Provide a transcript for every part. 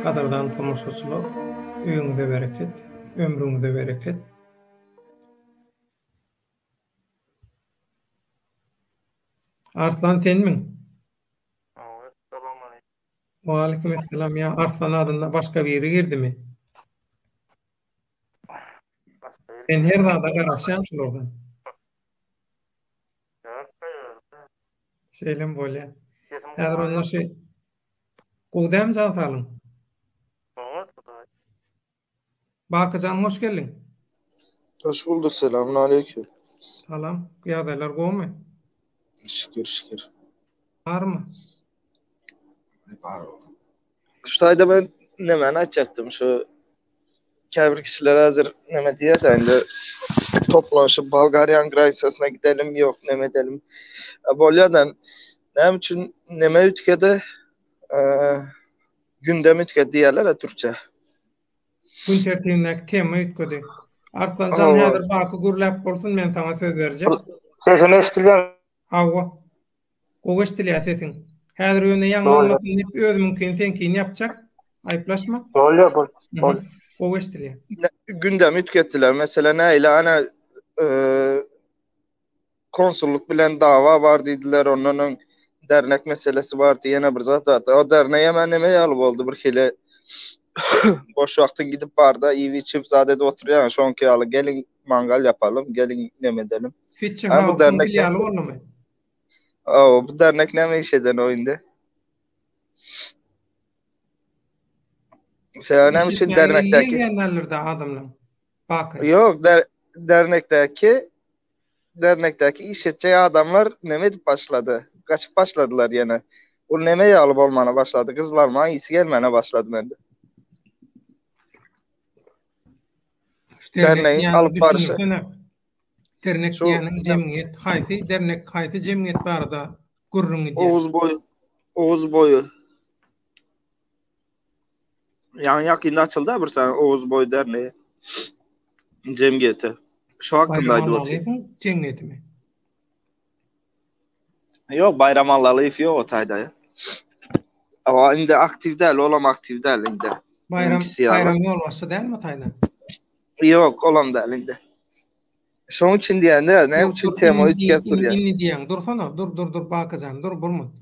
Gadyrdan tomaşaçylar, öýüňize bereket, ömrüňize bereket. Arslan senmiň? Hawa, salam aleýkum. Waleýkim essalam. Ýa Arslan adynda başga biri girdimi? Sen her zada garaşýaň şulardan. Şeýlem bolýar. Häzir onda şu gowy dämi jan saglyň? Oňat hudaý. Bakyjan hoş geldiň. Hoş bulduk selamun aleýkum. Salam. Ýagdaýlar gowmy? Şükür şükür. Barmy? Bar oglum. Şu taýda men nämäni aýtjakdym şu käbir kişiler häzir näme diýýär indi toplanyşyp Bolgariýanyň granisasyna gidelim ýok näme edelim. Bolýa-da näme üçin näme üýtgedi? Gündem üýtgedi diýýärler-ä türkçe. Gün tertibindäki tema üýtgedi. Arslan jan häzir Baky gürläp bolsun men saňa söz berjek. Sesim eşidilýär. Hawa. Gowy eşdilýär sesiň. Häzir ýöne ýaňlanmasyn diýip özümiňkini seňkini ýapjak. Aýyplaşma. Bolýar bol. Bol. Gowy eşdilýär. Gündem üýtgetdiler. Meselem nähili ana konsullyk bilen dawa bar diýdiler, ondan öň dernek meselesi bardy, ýene bir zat bardy. O dernek hem neme ýaly boldy bir hili boş wagtyň gidip barda iýip içip zat edip oturýan şoňky ýaly geliň mangal ýapalym, geliň neme edelim. Fitçi House-yň filialy boldumy? Hawa, bu dernek näme iş eden o indi? Sebäbi näme üçin dernekdäki Gelýänlerdir adamlar. Baky. Ýok, der dernekdäki dernekdäki iş etjek adamlar neme edip başlady? Gaçyp başladylar ýene. Ol neme ýaly bolmana başlady? Gyzlarma ysy gelmäne başlady mende. Şu dernek Dernegiň diýýäni alyp barşy. düşündirsene. Dernek Şu diýýäniň jemgyýet, haýsy dernek, haýsy jemgyýet barada gürrüň gidýär? Oguz boýy, Oguz boýy. Ýaňy ýakynda açyldy bir sany Oguz boýy dernegi. Jemgyýeti. Şu hakynda Baýram aýdyp otyryn. Allalyýewiň jemgyýetimi? Ýok, Baýram Allalyýew ýok o taýda. Awa indi aktiw däl, olam aktiw däl indi. Baýram Öňküsi ýaly. Baýram ýolbaşçy dälmi o taýda? Ýok, olam däl indi. Şonuň üçin diýende, näme Ýok, üçin dur, tema indi üýtgäp indi durýar? indi diýýäň. Dursana, dur, dur, dur Bakyjan, dur bir minut.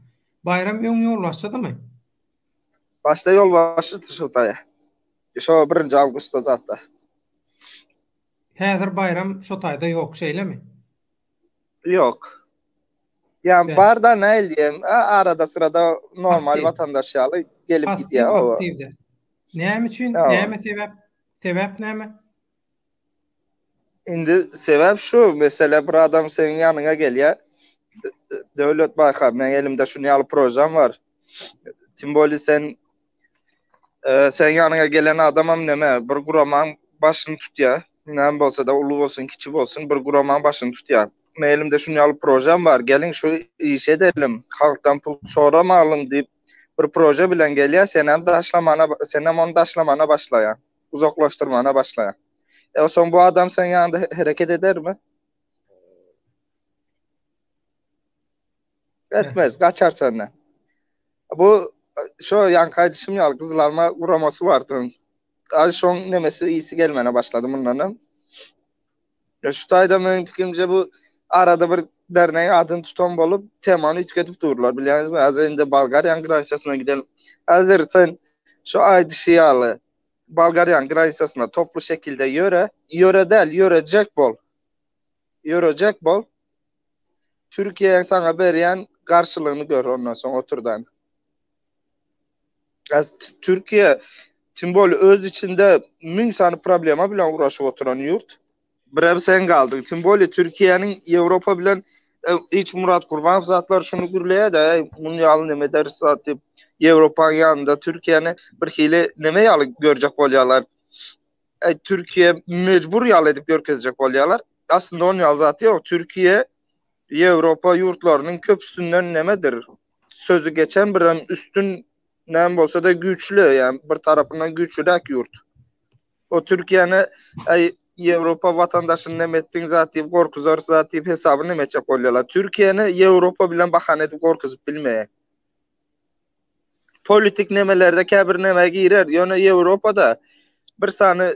Baýram öň ýolbaşçydymy? Başda ýolbaşçydy şo taýa. Şo birinji awgustda zatda. Häzir Baýram şo taýda ýok, şeýlemi? Ýok. Ýa bar-da näl diýen, arada syrada normal watandaş ýaly gelip gidýär oba. Passiw aktiw däl. Näme üçin? Näme sebäp? Sebäp näme? Indi sebäp şu, mesele bir adam seň ýanyňa gelýär. Döwlet baýka, meň elimde şuny ýaly projem bar. Tim bolýa sen Seň ýanyňa gelen adamam neme, bir guramaň başyny tutýar. Näme bolsa-da, uly bolsun, kiçi bolsun, bir guramaň başyny tutýar. Meň elimde şuny ýaly projem bar, geliň şu işi edelim, halkdan pul soramalyň diýip, bir proje bilen gelýär, senem daşlamana, senem ony daşlamana başlaýaň, uzaklaşdyrmana başlaýaň. E, soň bu adam seň ýanynda hereket edermi? Etmez, gaçar senden. Bu şo ýaňky aýdyşym ýaly Gyzyl Alma guramasy bardy öň. Aý şoň nemesi ysy gelmene başlady mundan hem. Ya şu taýda meniň pikirimce bu arada bir dernegiň adyny tutan bolup temany üýtgedip durlar bilýäňizmi? Häzir indi Bolgariýanyň granisasyna gidelim. Häzir sen şu aýdyşy ýaly Bolgariýanyň granisasyna toply şekilde ýöre, ýöre däl, ýörejek bol. Ýörejek bol. Türkiýäň saňa berýän garşylygyny gör ondan soň oturdan. Az Türkiýe tim bolýa öz içinde müň sany problema bilen uraşyp oturan ýurt. Birem sen galdyň. Tim bolýa Türkiýäniň Ýewropa bilen e, hiç Murat Gurbanow zatlar şuny gürleýär-de, eý, muny ýaly neme ederis zat diýip, Ýewropanyň ýanynda Türkiýäni bir hili neme ýaly görjek bolýarlar. Eý, Türkiýe mejbur ýaly edip görkezjek bolýarlar. Aslynda onun ýaly zat ýok. Türkiýe Ýewropa ýurtlarynyň köpüsinden nemedir? Sözi geçen birem üstün näme bolsa-da güýçli, ýa bir tarapyndan güýçlüräk ýurt. O Türkiýäni äý Ýewropa watandaşyny neme etdiň zat diýip gorkuzarys zat diýip hesabyny neme etjek bolýarlar. Türkiýäni Ýewropa bilen bahana edip gorkuzyp bilmeýär. Politik nemelerde käbir neme girer, ýöne Ýewropada bir sany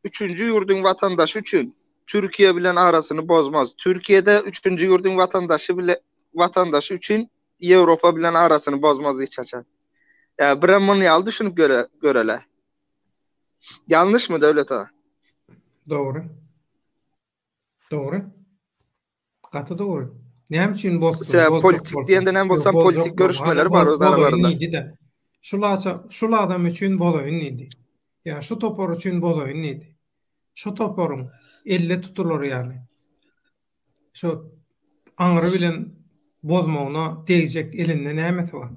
üçünji ýurduň watandaşy üçin Türkiýe bilen arasyny bozmaz. Türkiýede üçünji ýurduň watandaşy bile watandaşy üçin Ýewropa bilen arasyny bozmaz hiç haçan. Ýa birem muny ýaly düşünip göre görele. Ýalňyşmy Döwlet aga? Dogry. Dogry. Gaty dogry. Näme üçin bozsun? Sebäbi politik diýende näme bolsa politik görüşmeler bar öz aralarynda. Diýdi-de. Şul aça, şul adam üçin bozaýyn diýdi. Ýa şu topar üçin bozaýyn diýdi. Şu toparyň elle tutular ýaly. Şu aňry bilen bozmagyna degjek elinde nämesi bar?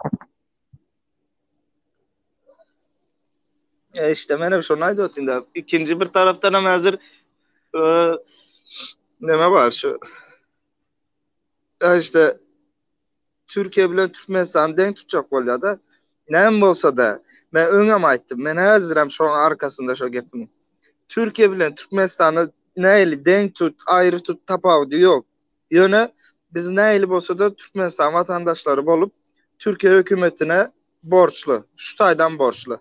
E işte men hem şony aýdyp otyryn-da. Ikinji bir tarapdan hem häzir e, neme bar şu e işte Türkiye bilen Türkmenistany deň tutjak bolýar-da. Näme bolsa-da, men öňem aýtdym, men häzirem şoň arkasynda şo gepiň. Türkiye bilen Türkmenistany nähili deň tut, aýry tut tapawudy ýok. Ýöne biz nähili bolsa-da Türkmenistan watandaşlary bolup, Türkiye hökümetine borçly, şu taýdan borçly.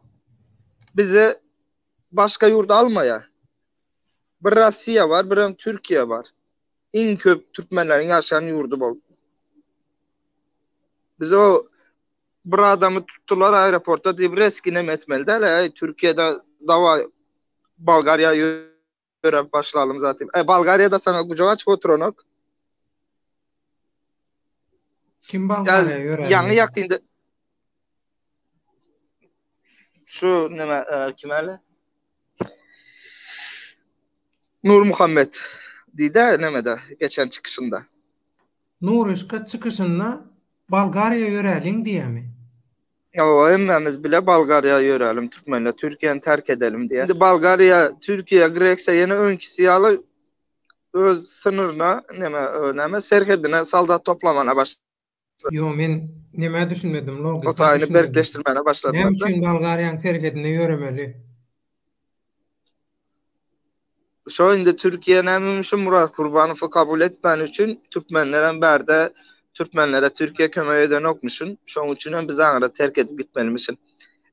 Bizi başga ýurt almaýar. Bir Russiýa bar, birem Türkiye bar. Iň köp türkmenleriň ýaşaýan ýurdy bolup. Biz o bir adamy tutdular aeroportda diýip reski neme etmeli däl, eý Türkiýede dawa Bolgariýa ýöräp başlalym zat diýip. E Bolgariýada saňa gujak açyp oturanok. Kim Bolgariýa ýöräp? Ýaňy ýakynda Şu neme e, kim äli? Nurmuhammet diýdi nemede geçen çykyşynda. Nuryşka çykyşynda Bolgariýa ýöräliň diýýämi? Hawa hemmämiz bile Bolgariýa ýörälim türkmenler Türkiýäni terk edelim diýýär. Indi Bolgariýa, Türkiýe, Greksiýa ýene öňkisi ýaly öz synyryna neme näme serhedine soldat toplamana başlady. Ýo men nämä düşünmedim logika Otaýyny düşünmedim. berkleşdirmäne başladylar. Näme üçin Bolgariýaň serhedine ýöremeli? Şo indi Türkiýe näme şu Murat Kurbanowy kabul etmäni üçin türkmenlerem bärde türkmenlere Türkiýe kömek edenokmyşyn. Şoň üçinem biz aňyra terk edip gitmelimişin.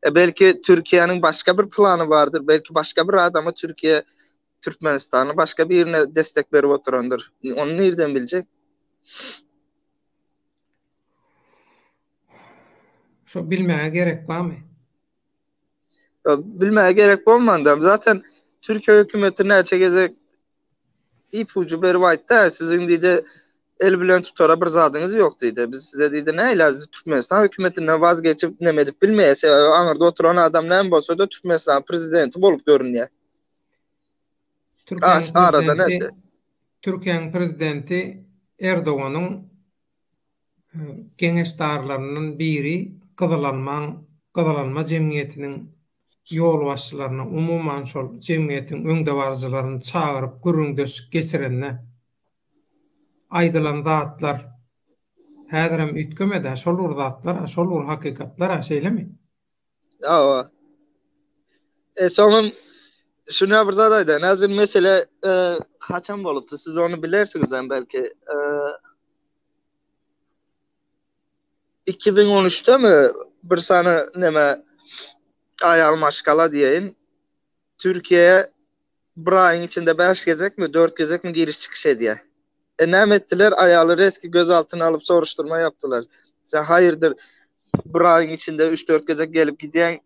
E belki Türkiýäniň başga bir plany bardyr, belki başga bir adama Türkiýe Türkmenistany başga birine destek berip oturandyr. Ony nirden biljek? Şo bilmäge gerek barmy? Bilmäge gerek bolmanda. Zaten Türkiye hökümeti näçe gezek ipucu berip aýtdy, siziň diýdi el bilen tutara bir zadyňyz ýok diýdi. Biz size diýdi näle Türkmenistan hökümetinden vazgeçip neme edip bilmeýär. Sebäbi aňyrda oturan adam näme bolsa-da Türkmenistan prezidenti bolup görünýär. Türkiýäniň prezidenti Türkiýäniň prezidenti Erdoganyň geňeşdarlaryndan biri Gyzylalmaň Gyzylalma jemgyýetiniň ýolbaşçylaryny, umuman şol jemgyýetiň öňdebaryjylaryny çagyryp gürrüňdeşlik geçirende aýdylan zatlar häzirem üýtgemedi-ä, şol bir zatlar-a, şol bir hakykatlar-a, şeýlemi? Hawa. E, soňam şuna bir zat aýdaýyn. Häzir mesele e, haçan bolupdy? Siz ony bilersiňiz hem belki. E, 2013-de mi bir sany neme aýal maşgala diýeýin Türkiýe'ye bir aýyň içinde 5 gezekmi, 4 gezekmi giriş çykyş edýär. E näme etdiler? Aýaly reski göz altyna alyp soruşdurma ýapdylar. Sen haýyrdyr bir aýyň içinde 3-4 gezek gelip gidýäň,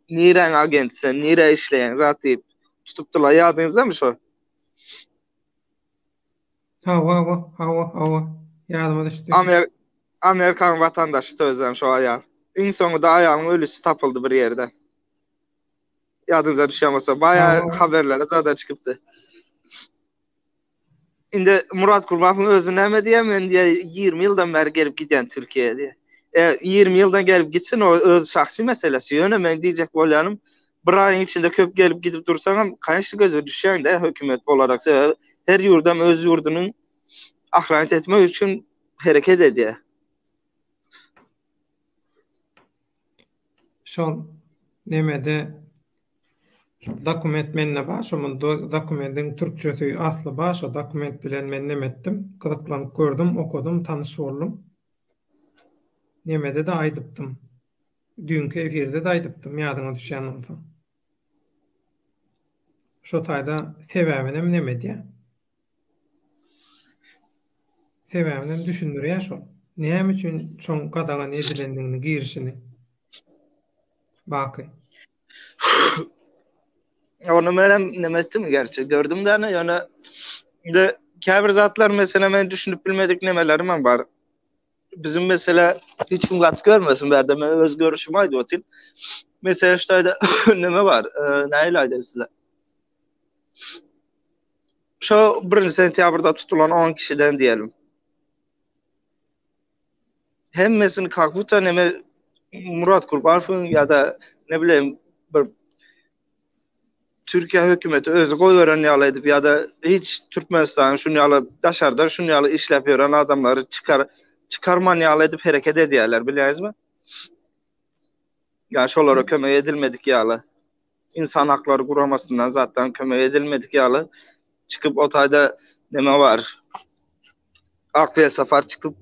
niräň agenti sen, nirä işleýäň zat diýip tutupdylar. Ýadyňyzdamy şo? Hawa, hawa, hawa, hawa. Ýadyma düşdi. Amer Amerikanyň watandaşy özem şo aýal. Iň soňunda aýalyň ölüsi tapyldy bir ýerde. Ýadyňyza düşýän bolsa, baýa haberlere zada çykypdy. Indi Murat Kurbanowyň özi näme diýýär? Men diýýär 20 ýyldan bäri gelip gidýän Türkiýä diýýär. E, 20 ýyldan gelip gitsin o öz şahsy meselesi. Ýöne men diýjek bolýanym bir aýyň içinde köp gelip gidip dursaňam, kanyşly göze düşýäň-de hökümet bolarak. Sebäbi her ýurdam öz ýurdunyň ahranit etmek üçin hereket edýär. Şol nemede şol dokument mende bar, şol dokumentiň türkçesi asly bar, şol dokument bilen men neme etdim, gyzyklanyp gördüm, okadym, tanyş boldum. Nemede-de aýdypdym. Düýnki efirde-de aýdypdym, ýadyňa düşýän bolsa. Şo taýda sebäbinem neme edýär. Sebäbinem düşündirýär şol. Näme üçin şoň gadagan edilendigini, girişini. Baky. Ony menem neme etdim gerçi gördüm däne ýöne indi käbir zatlar mesela men düşünip bilmedik nemelerim hem bar. Bizim mesela hiç kim gaty görmesin bärde men öz görüşimi aýdyp otyryn. Mesela şu taýda neme bar? E, nähili aýdaýyn size? Şo 1 sentýabrda tutulan 10 kişiden diýelim. Hemmesini как будто neme Murat Kurbanowyň ýa-da ne bileyim bir Türkiýe hökümeti özi goýberen ýaly edip ýa-da hiç Türkmenistanyň şun ýaly daşarda şun ýaly işläp ýören adamlary çykar çykarman ýaly edip hereket edýärler bilýäňizmi? Ýa şolara kömek edilmedik ýaly. Insan haklary guramasyndan zatdan kömek edilmedik ýaly çykyp o taýda neme bar? Ak Welsapar çykyp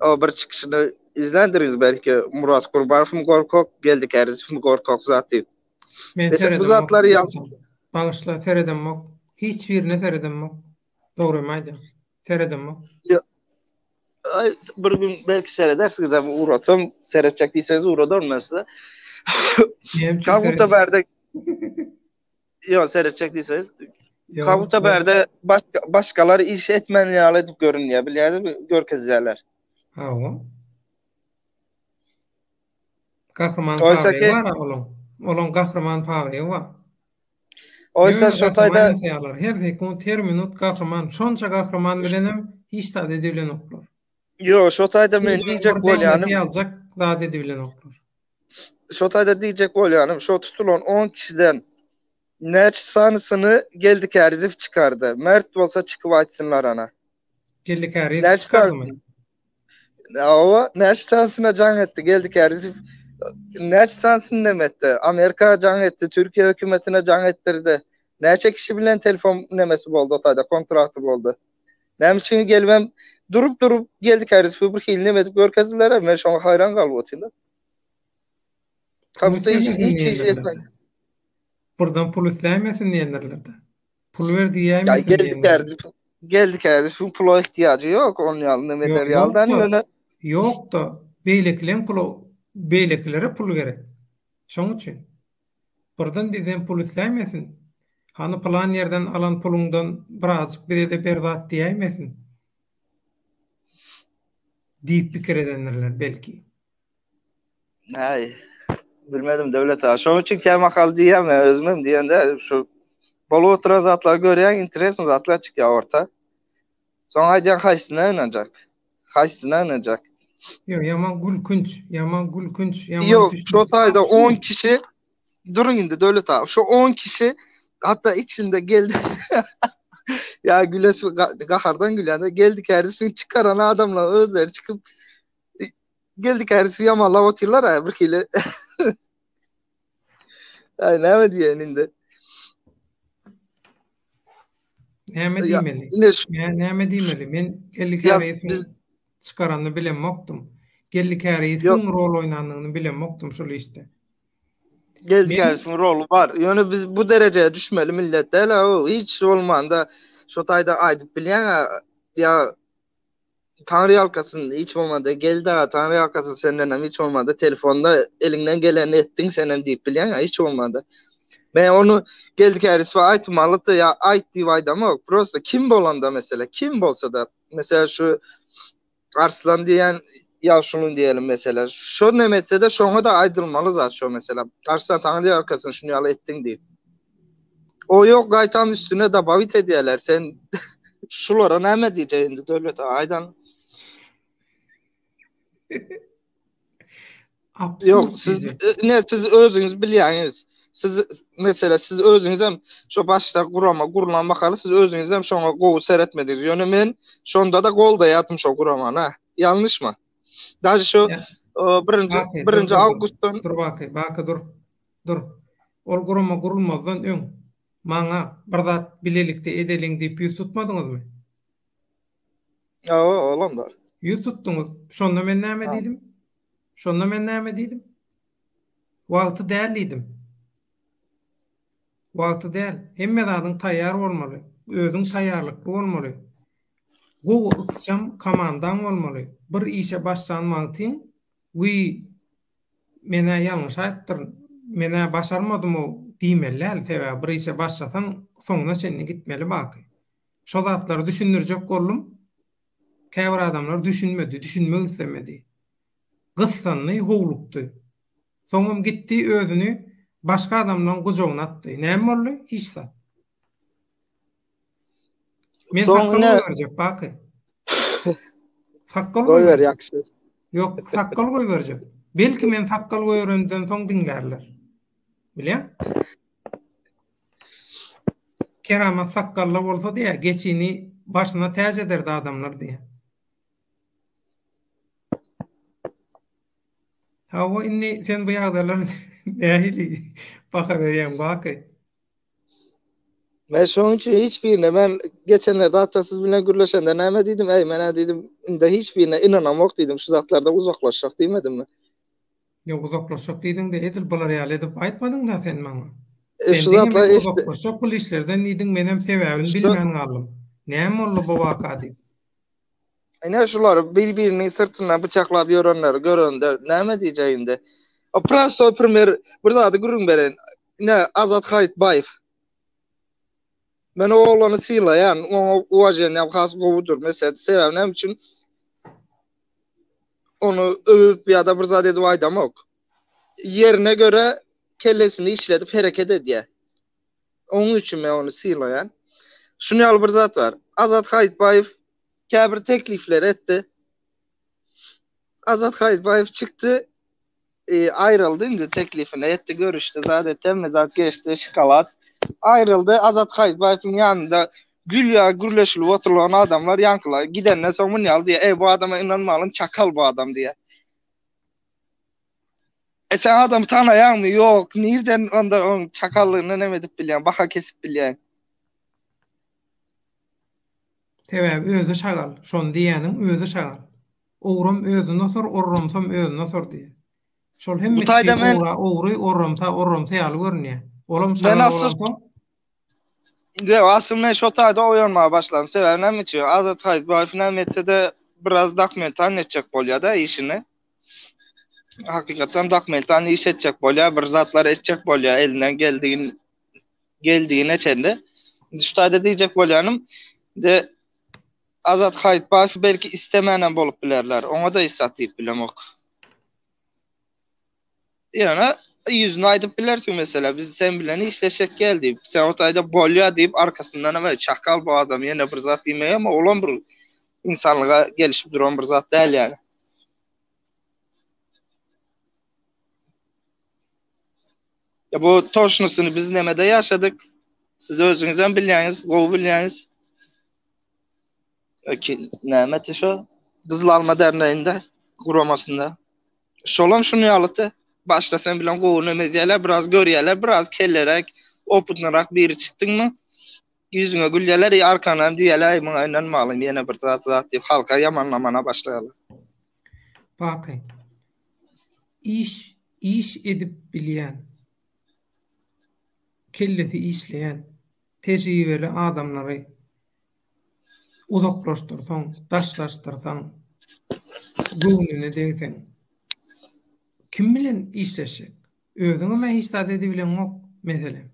o bir çykyşyny izländiriz belki Murat Gurbanowmy gorkak, Geldi Kärizowmy gorkak zat diýip. Men Mesela bu zatlary ýa Bagyşla seredemok. Hiç birine seredemok. Dogrymy aýdýan. Seredemok. Ýa Ay, bir gün belki seredersiniz ama uğratsam seretjek diýseňiz uğradaryn men size. Kabuta bärde Ýok, seretjek diýseňiz. Kabuta bärde başga, başgalar iş etmän ýaly edip görünýär, bilýäňizmi, görkezýärler. Hawa. Gahryman fabrigi bar olaň. Olaň gahryman fabrigi bar. Oysa şo taýda her sekunt, her minut gahryman, şonça gahryman bilenem hiç zat edibilenoklar. Ýok, şo taýda men diýjek bolýanym. Ýaljak zat edibilenoklar. Şo taýda diýjek bolýanym, şo tutulan 10 kişiden näçe sanysyny Geldi Kärizow çykardy. Mert bolsa çykyp aýtsynlar ana. Geldi Kärizow çykardymy? Hawa, näçe sanysyna jaň etdi Geldi Kärizow. Näçe sanysyny neme etdi? Amerika jaň etdi, Türkiýe hökümetine jaň etdirdi. Näçe kişi bilen telefon nemesi boldy o taýda, kontrakty boldy. Näme üçin gelibem durup-durup Geldi Kärizowy bir hili neme edip görkezdiler, men şoňa haýran galyp otyryn. Kabulda hiç hiç hiç etmedi. Buradan pul isläýmesin diýendirler-de. Pul ber diýäýmesin Geldi Kärizow Geldi Kärizowyň pula ihtiýajy ýok, onun ýaly neme eder ýaly ýöne. Ýok-da, beýlekileň pula beýlekilere pul gerek. Şoň üçin. Birden bizden pul isläýmesin. Hany pylan ýerden alan puluňdan birazjyk bize-de ber zat diýäýmesin. Diýip pikir edendirler belki. Äý, bilmedim Döwlet aga. Şonuň üçin kämahal diýýän men özümem diýende şu bolup oturan zatlary görýän, interesny zatlar çykýar orta. Soň aýdýan haýsyna ynanjak? Haýsyna ynanjak? Ýok, ýaman gülkünç, ýaman gülkünç, ýaman Ýok, şo taýda 10 kişi duruň indi Döwlet aga. Şo 10 kişi hatda içinde geldi. Ya gülesi gahardan gülýän. Geldi kärdeşini çykaran adamlar özleri çykyp Geldi kärisi ýamanlap otyrlar a bir hili. Aý näme diýeýin indi. Näme diýmeli? Näme diýmeli? Men Geldi Käriýewiň çykaranyny bilemokdym. Geldi Käriýewiň rol oýnanyny bilemokdym şol işde. Geldi Käriýewiň roly bar. Ýöne biz bu derejä düşmeli millet däl a. Hiç bolmanda şo taýda aýdyp bilýäň a ýa Taňry ýalkasyn hiç bolmanda Geldi aga Taňry ýalkasyn sendenem hiç bolmanda telefonda eliňden gelenini etdiň senem diýip bilýäň hiç bolmanda. Men ony Geldi Kärisowa aýtmalydy ýa aýt diýip aýdamok. Prosta kim bolanda mesele kim bolsada mesela şu Arslan diýen ýagşulyny diýelim mesela. Şo neme etsede şoňa da aýdylmaly zat şo mesela. Arslan Taňry ýalkasyn şuny ýaly etdiň diýip. O ýok gaýtam üstüne dabawit edýärler. Sen şulara näme diýjek indi Döwlet aga aýdan. Ýok siz ne siz özüňiz bilýäňiz. Siz mesela siz özüňiz hem şo başda gurama gurulan mahaly siz özüňiz hem şoňa gowy seretmediňiz. Ýöne men şonda-da goldaýardym şo guramany. Ýalňyşma. Daže şo birinji birinji awgustdan Dur baky, baky dur. Dur. Ol gurama gurulmazdan öň, maňa bir zat bilelikde edeliň diýip ýüz tutmadyňyzmy? Hawa, olam bar. Ýüz tutduňyz. Şonda men näme diýdim? Şonda men näme diýdim? Wagty däl diýdim. Wagty däl. Hemme zadyň taýýar bolmaly. Özüň taýýarlykly bolmaly. Gowy ykjam komandaň bolmaly. Bir işe başlan wagtyň Wiý, men-ä ýalňyş aýypdyryn, men-ä başarmadym-ow diýmeli däl. Sebäbi bir işe başlasaň, soňuna çenli gitmeli baky. Şo zatlary düşündirjek boldum. Käbir adamlar düşünmedi, düşünmek islemedi. Gyssandy, howlukdy. Soňam gitdi özüni başga adamlaň gujagyna atdy. Näme boldy? Hiç zat. Men Soň sakgal ine goýberjek Baky. Sakgal goýber goýberjek. ýagşy. Ýok, sakgal goýberjek. Belki men sakgal goýberenden soň diňlärler. Bilýäň? Keramat sakgally bolsa diýä, geçini başyna täç ederdi adamlar diýä. Hawa, indi sen bu ýagdaýlara nähili baha berýäň Baky? Men şonuň üçin hiç birine men geçenlerde hatda siz bilen gürleşende näme diýdim? Eý, men-ä diýdim, indi hiç birine ynanamok diýdim, şu zatlardan uzaklaşjak diýmedimmi? Ýok, uzaklaşjak diýdiň-de, edil bular ýaly edip aýtmadyň-da sen maňa. E, Sen şu diňe zatlar men eşde uzaklaşjak bul işlerden diýdiň, menem sebäbini şu bilmän galdym. Näme boldy bu waka diýip. Ine şulary bir-biriniň syrtyndan bıçaklap ýörenleri görende näme diýjek indi? O prostoý primer bir zady gürrüň bereýin. Ine Azat Haýytbaýew. Men o oglany sylaýan, oňa uwaženiýam has gowudyr. Meselem, sebäbi näme üçin? Ony öwüp ýa-da bir zat edip aýdamok. Ýerine görä kellesini işledip hereket edýär. Onuň üçin men ony sylaýan. Şuny ýaly bir zat bar. Azat Haýytbaýew käbir teklipleri etdi. Azat Haýytbaýew çykdy, e, aýryldy indi teklipini etdi, görüşdi, zat etdi, hemme zat geçdi, şokolad. Aýryldy, Azat Haýytbaýewiň ýanynda gül ýaly gürleşilip oturylan adamlar ýaňkylar gidenden soň muny ýaly diýýär, Eý, bu adama ynanmalyň, çakal bu adam diýýär. E sen adamy tanaýaňmy? Ýok. Nirden onda oň çakallygyny neme edip bilýäň, baha kesip bilýäň? Sebäbi özi şagal. Şony diýýäniň özi şagal. Ogram özüne osar, orramsam özüne osar diýýär. Şol Bu hemme taýda kişi men ogra ogry, orramsa orramsa ýaly görünýär. Olam men şagal asyl bolansoň. Indi asyl men şo taýda oýanmaga başladym. Sebäbi näme üçin? Azat Haýytbaýew näme etse-de biraz dokumentalnyý etjek bolýar-da işini. Hakykatdan dokumentalnyý iş etjek bolýar, bir zatlar etjek bolýar elinden geldigin geldigine çenli. Indi şu taýda diýjek bolýanym, de Azat Haýytbaýew belki istemänem bolup bilerler. Oňa-da hiç zat diýip bilemok. Ýöne ýüzüne aýdyp bilersiň mesela biz sen bilen işleşek gel diýip. Sen o taýda bolýa diýip arkasyndan hem çakal bu adam ýene bir zat diýmegi ama olam bir insanlyga gelişip duran bir zat däl ýaly. Ya bu toşnusyny biz nemede ýaşadyk. Siz özüňiz hem bilýäňiz, gowy bilýäňiz. Näme şo? Gyzyl alma derneğinde guramasynda. Şolam şuny ýalydy. Başda sen bilen gowy neme edýärler, biraz görýärler, biraz kelleräk, opytnyrak biri çykdyňmy, ýüzüňe gülýärler, i arkandan diýýärler, aý muňa ynanmalyň, ýene bir zat zat diýip halka ýamanlamana başlaýarlar. Baky. Iş iş edip bilýän, kellesi işleýän, tejribeli adamlary Uzaklaşdyrsaň, daşlaşdyrsaň, göwnüne degseň, kim bilen işleşjek? Özüňem-ä hiç zat edibileňok, meselem.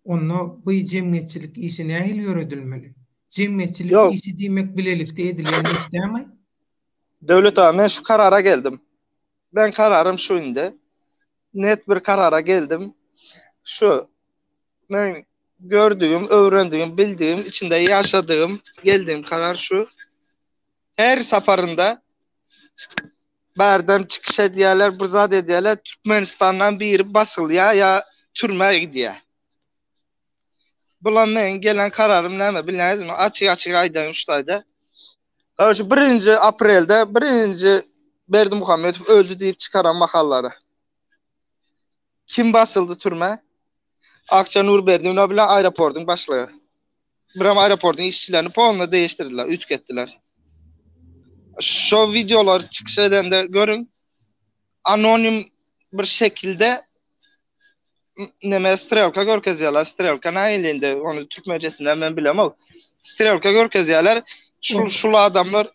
Onda bu jemgyýetçilik işi nähili ýöredilmeli? Jemgyýetçilik Ýok. işi diýmek bilelikde edilýän iş dälmi? Döwlet aga, men şu karara geldim. Meň kararym şu indi. Net bir karara geldim. Şu Men gördügim, öwrendigim, bildigim, içinde ýaşadygym, geldigim karar şu. Her saparynda bärden çykyş edýärler, bir zat edýärler, Türkmenistandan biri basylýar ýa türmä gidýär. Bulam meň gelen kararym näme bilýäňizmi? Açyk-açyk aýdaýyn şu taýda. Şu birinji aprelde birinji Berdimuhamedow öldi diýip çykaran mahallary. Kim basyldy türmä? Akja Nurberdiýewna bilen aeroportyň başlygy. Birem aeroportyň işçilerini polny değiştirdiler, üýtgetdiler. Şo wideolary çykyş edende görüň. Anonim bir şekilde. neme strelka görkezýärler. Strelka nähili indi ony türkmençesinden men bilemok. Strelka görkezýärler. Şul şul adamlar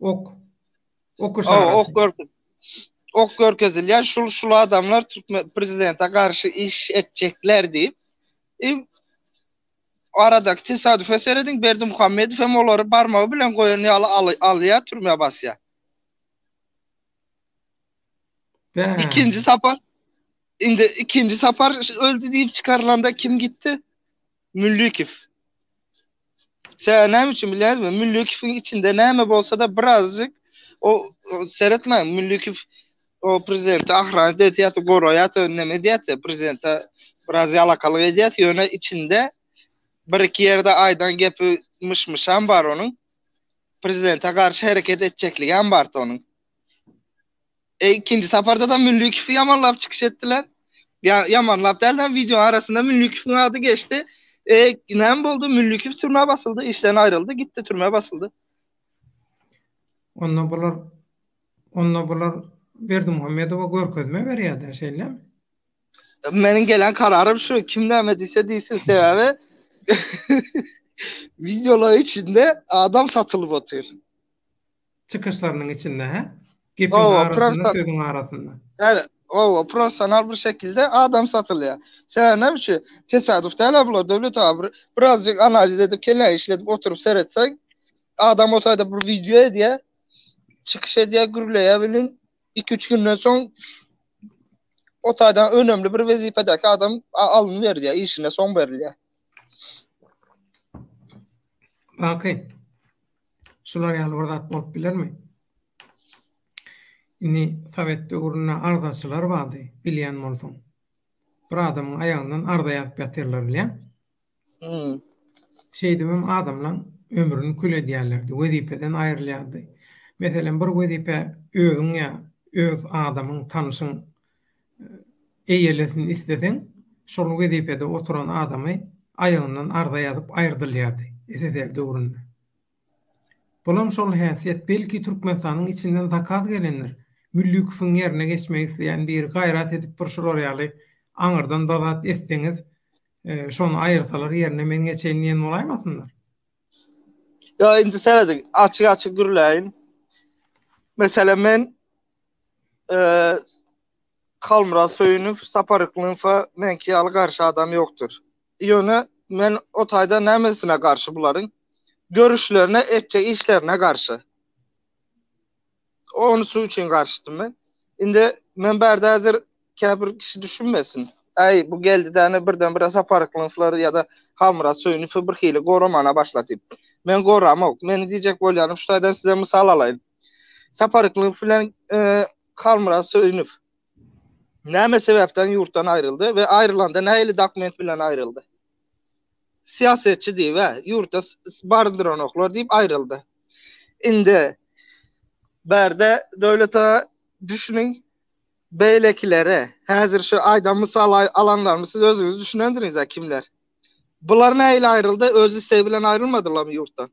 ok. Ok yşaraty. Ok görkez. Ok görkezilýär. Şul şul adamlar türkmen prezidente garşy iş etjekler diýip. E, aradaky tesadüfe serediň Berdimuhamedow hem olary barmagy bilen goýan ýaly alýar, türmä basýar. Ikinji sapar indi ikinji sapar öldi diýip çykarylanda kim gitdi? Müllükow. Sen näme üçin bilýäňizmi? Müllükowyň içinde näme bolsa-da birazjyk o, o seretme Müllükow o prezidenti ahranet edýär, goraýar, näme edýär, prezidente biraz ýalakalyk edýär, ýöne içinde bir iki ýerde aýdan gepi myş-myşam bar onuň. Prezidente garşy hereket etjekligem bardy onuň. E, ikinji saparda da Müllükowy ýamanlap çykyş etdiler. Ýa ýamanlap däl-de video arasynda Müllükowyň ady geçdi. E, näme boldy? Müllükow türmä basyldy, işden aýryldy, gitdi türmä basyldy. Onda bular onda bular Berdimuhamedowa görkezme berýär-dä, şeýlemi? Meniň gelen kararym şu, kim näme diýse diýsin, sebäbi videolar içinde adam satylyp otyr. Çykyşlarynyň içinde, hä? Gepiň arasynda, sözüň arasynda. Evet, owa, professional bir şekilde adam satylýar. Sebäbi näme üçin? Tesadüf däl bular, Döwlet abi. Birazjyk analiz edip, kelle işledip oturyp seretseň, adam o taýda bir wideo edýär, çykyş edýär, gürleýär bilen 2-3 günden soň o taýdan önemli bir wezipedäki adam alynberýär, işine soň berilýär. Baky, Şular ýaly bir zat bolup bilermi? Indi sowet döwründe arzaçylar bardy, bilýän bolsaň. Bir adamyň aýagyndan arza ýazyp ýatyrlar bilýäň. Hmm. Şeýdibem adamlaň ömrüni kül edýärlerdi, wezipeden aýrylýardy. Meselem, bir wezipe özüň ýa öz adamyň, tanşyň eýelesin isleseň, şol wezipede oturan adamy aýagyndan arza ýazyp aýyrdylýardy SSR döwründe. Bulam şol häsiýet, belki Türkmenistanyň içinden zakaz gelendir. Müllükowyň ýerine geçmek isleýän biri gaýrat edip bir şular ýaly aňyrdan bir zat etseňiz, şony aýyrsalar ýerine men geçeýin diýen bolaýmasynlar? Ýa indi serediň, açyk-açyk gürläýin. Meselem men Halmyrat Söýünow, Sapar Yklymowa meňki ýaly garşy adam ýokdur. Ýöne men o taýda nämesine garşy bularyň? Görüşlerine, etjek işlerine garşy. Onusy üçin garşydym men. Indi men bärde häzir käbir kişi düşünmesin. Äý, bu geldi däne birden-bire Sapar Yklymowlary ýa-da Halmyrat Söýünowy bir hili goramana başlady diýip. Men goramok. Meniň diýjek bolýanym şu taýdan size mysal alaýyn. Sapar Yklymow bilen Halmyrat Söýünow näme sebäpden ýurtdan aýryldy we aýrylanda nähili dokument bilen aýryldy? Syýasetçi diýip, hä, ýurtda baryndyranoklar diýip aýryldy. Indi bärde Döwlet aga düşüniň, beýlekilere, häzir şu aýdan mysal alanlarymy siz özüňiz düşünendiňiz-ä kimler. Bular nähili aýryldy? Öz islegi bilen aýrylmadylarmy ýurtdan?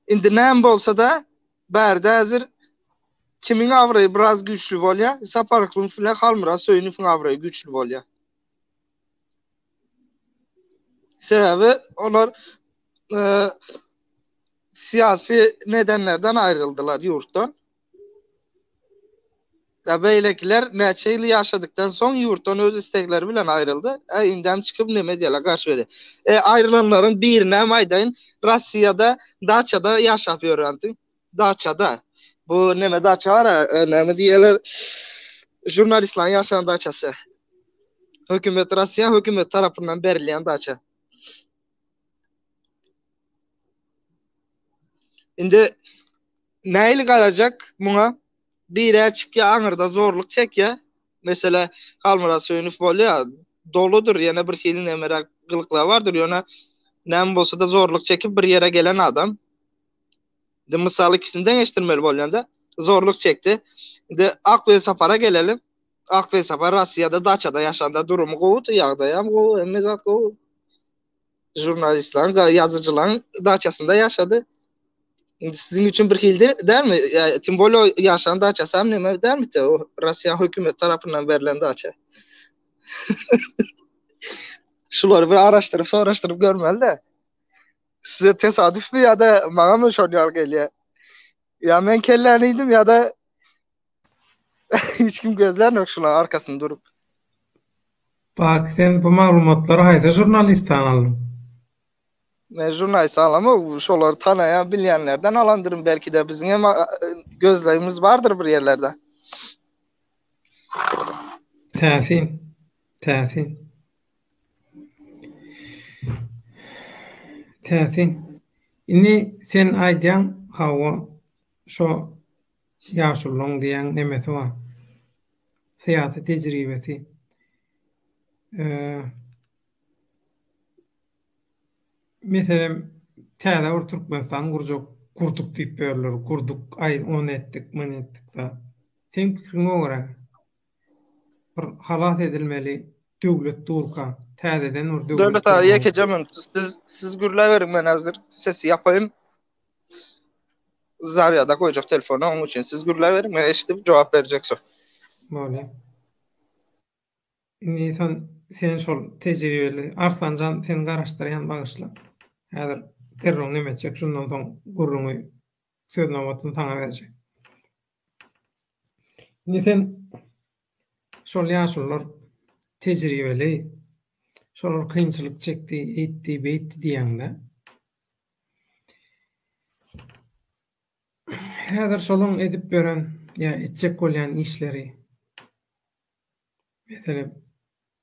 Indi näme bolsa-da, bärde häzir kimiň abraýy biraz güýçli bolýar? Sapar Yklymow bilen Halmyrat Söýünowyň abraýy güýçli bolýar. Sebäbi olar e, syýasy nedenlerden aýryldylar ýurtdan. Ya beýlekiler näçe ýyl ýaşadykdan soň ýurtdan öz islegleri bilen aýryldy. E, indem çykyp neme diýerler, garşy berýär. E, aýrylanlaryň birinem aýdaýyn, Russiýada daçada ýaşap ýörendi. Daçada. Bu neme daça bar, e, näme diýerler? Žurnalistleriň ýaşan daçasy. Hökümet, Russiýa hökümet tarapyndan berilýän daça. Indi nähili garajak muňa? Biri çykýar aňyrda zorluk çekýär. Mesele Halmyrat Söýünow bolýar, doludyr, ýene bir hili nemeräk gylyklar bardyr, ýöne näme bolsa-da zorluk çekip bir ýere gelen adam. Indi mysal ikisini deňeşdirmeli bolýanda, zorluk çekdi. Indi Ak Welsapara gelelim. Ak Welsapar Russiýada daçada ýaşanda durumy gowudy, ýagdaýam gowy, hemme zat gowy. Žurnalistleriň, ýazyjylaryň daçasynda ýaşady. Indi siziň üçin bir hili dälmi? Ýa tim bolýa ýaşan daçasam neme dälmi o Russiýa hökümet tarapyndan berlen daça. Şulary bir araşdyryp, soraşdyryp görmeli-de. Size tesadüfmi ýa-da maňamy şol ýaly gelýär? Ýa men kelläni iýdim ýa-da hiç kim gözlänok şularyň arkasynda durup. Bak sen bu maglumatlary haýsy žurnalistdan aldyň? Men žurnalist alamok, şolary tanaýan, bilýänlerden alandyryn, belki-de biziň hem gözlegimiz bardyr bir ýerlerde. Täsin. Täsin. Täsin. Indi sen aýdýaň, hawa, şo ýaşulyň diýýäň nemesi bar. Syýasy tejribesi. Meselem, täze bir Türkmenistan gurjak, gurduk diýip ýörler, gurduk, aý, ony etdik, muny etdik zat. Seň pikiriňe görä, bir halas edilmeli döwlet durka, täzeden bir döwlet Döwlet aga ýekeje minut, siz siz gürläberiň men häzir sesi ýapaýyn. Zarýada goýjak telefony onuň üçin siz gürläberiň men eşidip jogap berjek soň. Bolýar. Indi sen sen şol tejribeli Arslanjan seni garaşdyrýan bagyşla. Häzir derrew neme etjek şundan soň gürrüňi söz nobatyny saňa berjek. Indi sen şol ýaşulular tejribeli, şolar kynçylyk çekdi, eýtdi, beýtdi diýýäňde. Häzir şolaň edip ýören ýa etjek bolýan işleri Meselem,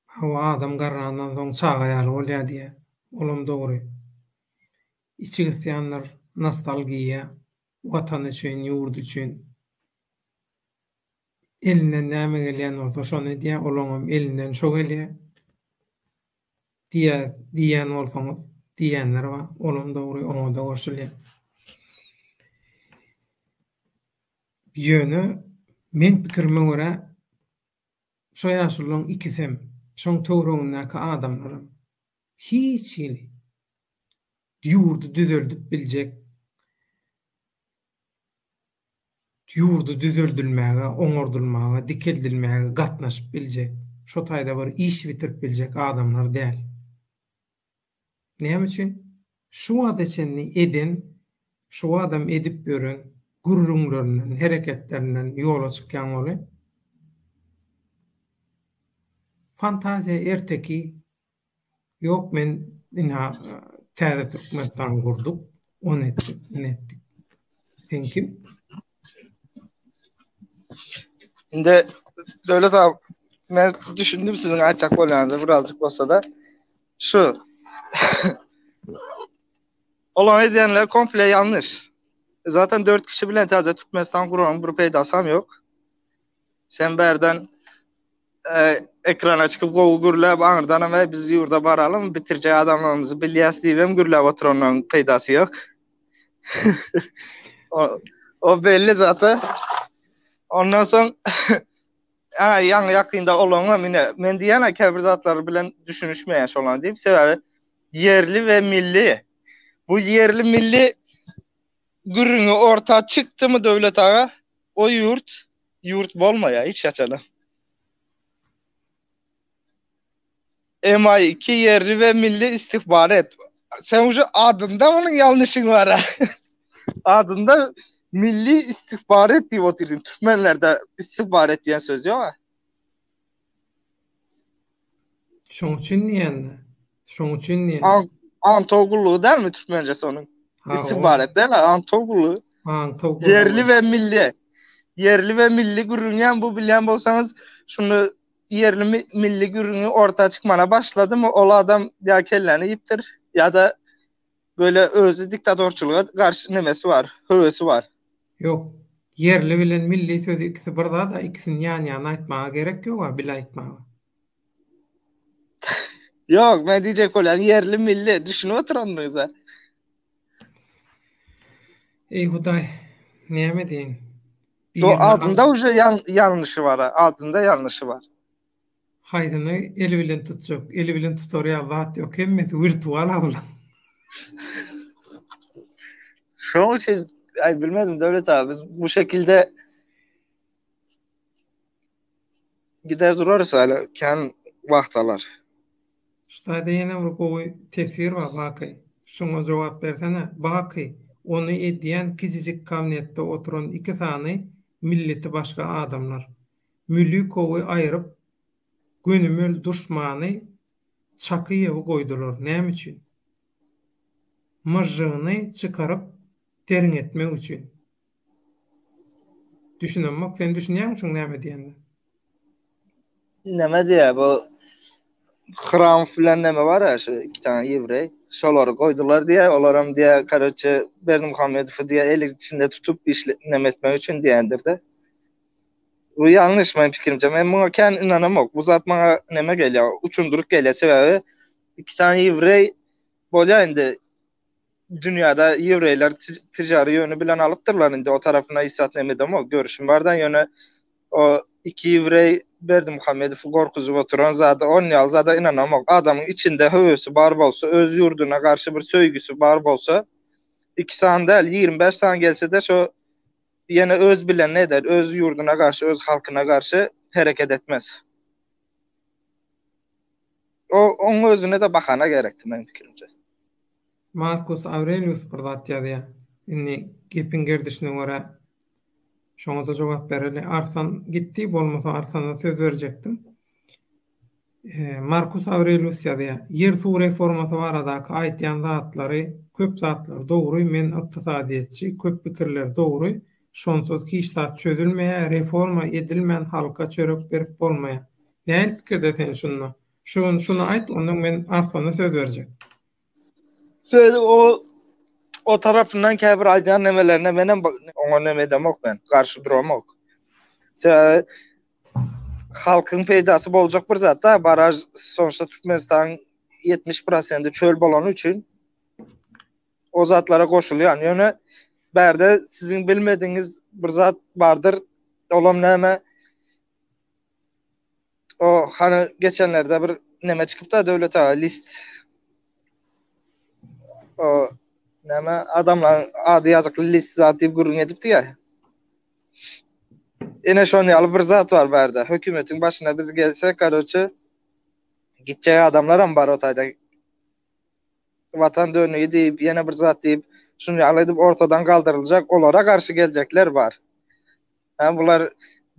hawa adam garrandan soň çaga ýaly bolýar diýýär. Olam dogry. Içi gysýandyr, nostalgiýa, Watan üçin, ýurt üçin. Elinden näme gelýän bolsa şony edýär, olaňam elinden şo gelýär. Diýýär, diýýän bolsaňyz, diýýänler bar, olam dogry, oňa-da goşulýan. Ýöne, meň pikirime görä, şo ýaşulularyň ikisem, şoň töweregindäki adamlaram hiç hili ýurdy düzeldip biljek, ýurdy düzeldilmäge, oňardylmaga, dikeldilmäge gatnaşyp biljek, şo taýda bir iş bitirip biljek adamlar däl. Näme üçin? Şu wagta çenli eden, şu wagtam edip ýören gürrüňlerinden, hereketlerinden ýola çykýan boly. Fantaziýa, erteki, ýok men ynha täze Türkmenistan gurduk, ony etdik, muny etdik. Sen kim? Indi Döwlet aga men düşündim siziň aýtjak bolýanyňyza birazjyk bolsa-da. Şu Olaň edýänleri komple ýalňyş. Zaten 4 kişi bilen täze Türkmenistan guranyň bir peýdasam ýok. Sen bärden e, ekrana çykyp gowy gürläp aňyrdanam e, biz ýurda baralym bitirjek adamlarymyzy bilýäs diýibem gürläp oturanlaryň peýdasy ýok. o, o belli zaten. Ondan soň Ana ýaňy ýakynda olaňam ine men diýýän käbir zatlar bilen düşünişmeýän şolan diýip sebäbi ýerli we milli bu ýerli milli gürrüňi orta çykdymy Döwlet aga o ýurt ýurt bolmaýar hiç haçanam. MI2 ýerli we milli istihbarat. Sen uje adynda onuň ýalňyşyň bar. Adynda milli istihbarat diýip otyrsyň. Türkmenlerde istihbarat diýen söz ýok. Şoň üçin diýende. Şoň üçin diýen. An Antow gullugy dälmi türkmençesi onuň? Istihbarat däl, Antow gullugy. Antow gullugy. Ýerli we milli. Ýerli we milli gürrüňem bu bilýän bolsaňyz, şuny ýerli milli gürrüňi orta çykmana başladymy, ol adam ýa kelläni iýipdir, ýa-da böyle özi diktatorçylyga garşy nemesi bar, höwesi bar. Ýok. Ýerli bilen milli sözi ikisi bir zat-a, ikisini ýan-ýana aýtmaga gerek ýog-a, bile aýtmaga. Ýok, men diýjek bolýan ýerli milli düşünip oturandygyňyza. Eý Hudaý, näme diýeýin? Bu adynda uje ýalňyşy bar, adynda ýalňyşy bar. Haýsyny eli bilen tutjak? Eli bilen tutar ýaly zat ýok, hemmesi wirtual abla. Şoň üçin. Ay bilmedim Döwlet abi biz bu şekilde gider durarys hala kän wagt alar. Şu taýda ýene bir gowy teswir bar Baky. Şuňa jogap bersene. Baky, ony edýän kiçijik kabinetde oturan iki sany milleti başga adamlar. Mülikowy aýryp gönümel duşmany Çakyýewi goýdular. Näme üçin? Myžžygyny çykaryp derňetmek üçin. Düşünemok. Sen düşünýäňmi şuň näme diýenine? Näme diýýär bu Hramow bilen näme bar ya şu iki tane ýewreý. Şolary goýdular diýýär. Olaram diýýär, karoçe Berdimuhamedowy diýýär eli içinde tutup işle näme etmek üçin diýendir-de. Bu ýalňyş meniň pikirimçe. Men muňa kän ynanamok. Bu zat maňa näme gelýär, uçundyryk gelýär. Sebäbi iki sany ýewreý bolýar indi dünýäde ýewreýler tijary ýöni bilen alypdyrlar indi o tarapyna hiç zat neme edemok görüşim barda ýöne o iki ýewreý Berdimuhamedowy gorkuzyp oturan zada on ýaly zada ynanamok adamyň içinde höwesi bar bolsa öz ýurduna garşy bir söýgüsi bar bolsa iki sany däl 25 sany gelse-de şo ýene öz bilenini eder öz ýurduna garşy öz halkyna garşy hereket etmez. O oň özüne-de bahana gerekdi meň pikirimçe. Markus Aurelius bir zat ýazýar. Indi gepiň gerdişine görä şoňa-da jogap bereli. Arslan gitdi, bolmasa Arslana söz berjekdim. Markus Aurelius ýazýar. Ýer-suw reformasy baradaky aýtýan zatlary, köp zatlar dogry, men ykdysadyýetçi, köp pikirler dogry, şonsuz hiç zat çözülmeýär, reforma edilmän halka çörek berip bolmaýar. Nähili pikirde sen şunda? Şu şuny aýt, ondan men Arslana söz berjek. Söz o o tarapyndan käbir aýdýan nemelerine menem oňa neme edemok men, garşy duramok. Sebäbi halkyň peýdasy boljak bir zat da, baraž sonuçta Türkmenistanyň 70 prosenti çöl bolany üçin o zatlara goşulýan. Ýöne bärde siziň bilmedigiňiz bir zat bardyr. Olam näme? O hany geçenlerde bir neme çykypda Döwlet aga list. O näme adamlaryň ady ýazykly list zat diýip gürrüň edipdi ya. Ene şon ýaly bir zat bar bärde. Hökümetiň başyna biz gelsek, karoçe gitjek adamlaram bar o taýda. Watan dönügi diýip, ýene bir zat diýip, şuny ýaly edip ortadan galdyryljak, olara garşy geljekler bar. Hä bular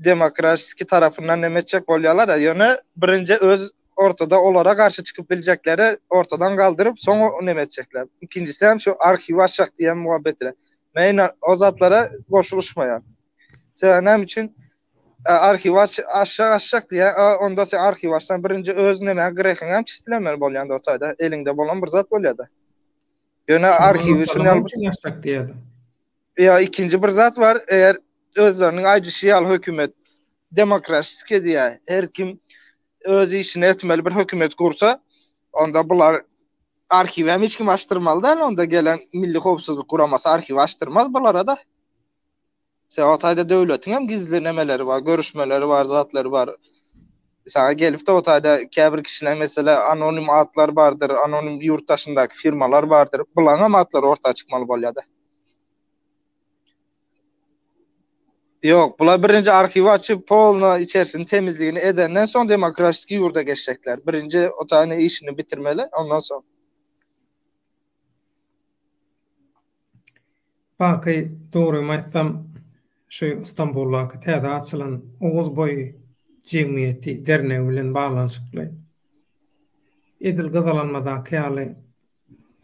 demokratiski tarapyndan neme etjek bolýarlar, ýöne birinji öz ortada olara garşy çykyp biljekleri ortadan galdyryp, soň neme etjekler. Ikinjisi hem şu arhiw açjak diýen muhabbetler. Men o zatlara goşulyşmaýan. Sebäbi näme üçin? Arhiw aç, aşak aşak diýä, onda sen arhiw açsaň birinji öz neme grehiň hem çislemeli bolýan o taýda, eliňde bolan bir zat bolýar-da. Ýöne arhiwi şuny üçin açjak diýýärdi. Ýa ikinji bir zat bar, eger özleriniň aýdyşy ýaly hökümet demokratiski diýýär, her kim öz işini etmeli bir hökümet gursa, onda bular arhiwi hem hiç kim açdyrmaly däl, onda gelen Milli howpsuzlyk guramasy arhiw açdyrmaz bulara-da. Sebäbi o taýda döwletiň hem gizli nemeleri bar, görüşmeleri bar, zatlary bar. Saňa gelip-de o taýda käbir kişiler mesele anonim atlar bardyr, anonim ýurt daşyndaky firmalar bardyr. Bularyň hem atlary orta çykmaly bolýar-da. Ýok, bular birinji arhiwi açyp, polna içerisini temizligini edenden soň demokratiski ýurda geçjekler. Birinji o taýyny işini bitirmeli, ondan soň. Baky, dogrymy aýtsam, şu Stambuldaky täze açylan Oguz boýy jemgyýeti dernegi bilen baglanyşykly edil gyzalanmadaky ýaly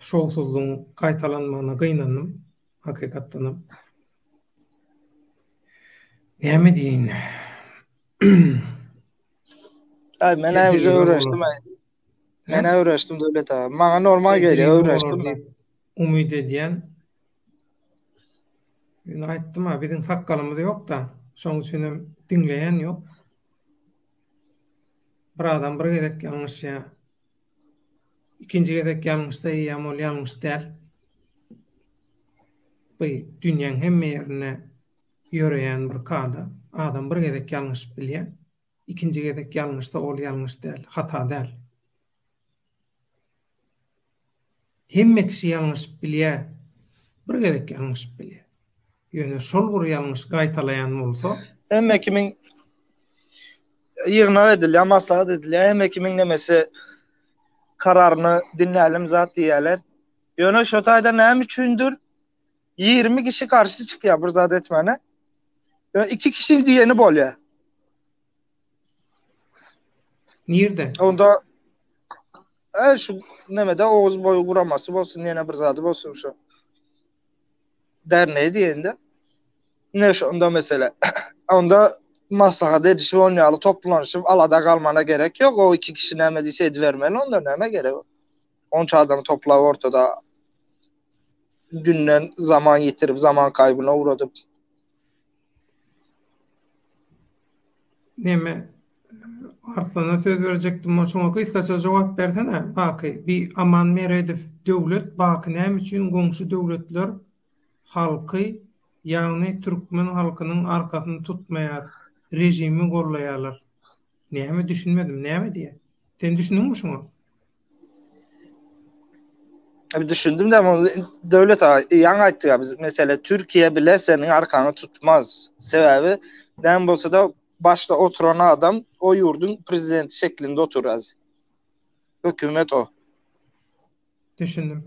şowsuzlygyň gaýtalanmagyna gynandym, hakykatdanam. Näme diýeýin? Aý, men-ä uje öwrenişdim. Men-ä öwrenişdim Döwlet aga. Maňa normal gelýär, öwrenişdim men. Umyt edýän. Indi aýtdym-a, biziň sakgalymyz ýok-da, şonuň üçin hem diňleýän ýok. Bir adam bir gezek ýalňyşýar. Ikinji gezek ýalňyşsa eýýäm ol ýalňyş däl. Bu dünýäň hemme ýerinde ýöreýän bir kada. Adam bir gezek ýalňyşyp bilýär. Ikinji gezek ýalňyşsa ol ýalňyş däl, hata däl. Hemme kişi ýalňyşyp bilýär. Bir gezek ýalňyşyp bilýär. Ýöne şol bir ýalňyş gaýtalaýan bolsa. Hemme kimiň ýygnak edilýär, maslahat edilýär, hemme kimiň nemesi kararyny diňlälim zat diýýärler. Ýöne şo taýda näme üçindir 20 kişi garşy çykýar bir zat etmäne. Ýöne 2 kişiň diýeni bolýar. Nirde? Onda e, şu nemede Oguz boýy guramasy bolsun, ýene bir zady bolsun şu. Derneği diýende. Ne şu onda mesele. Onda maslahat edişip on ýaly toplanyşyp alada galmana gerek ýok. O iki kişi näme diýse edibermeli onda näme gerek. Onça adamy toplap ortada günden zaman ýitirip, zaman kaýbyna ugradyp. Neme Arslana söz berjekdim, şoňa gysgaça jogap bersene, Baky. Bi Aman Meredow döwlet Baky näme üçin goňşy döwletler halky, ýagny türkmen halkynyň arkasyny tutmaýar, režimi gollaýarlar. Näme düşünmedim, näme diýýär? Sen düşündiňmi şuňa? Abi düşündim de ama Döwlet aga ýaňy aýtdyk ya biz mesele Türkiýe bile seniň arkaňy tutmaz. Sebäbi näme bolsa da başda oturan adam o ýurduň prezidenti şeklinde oturaz. Hökümet o. Düşündim.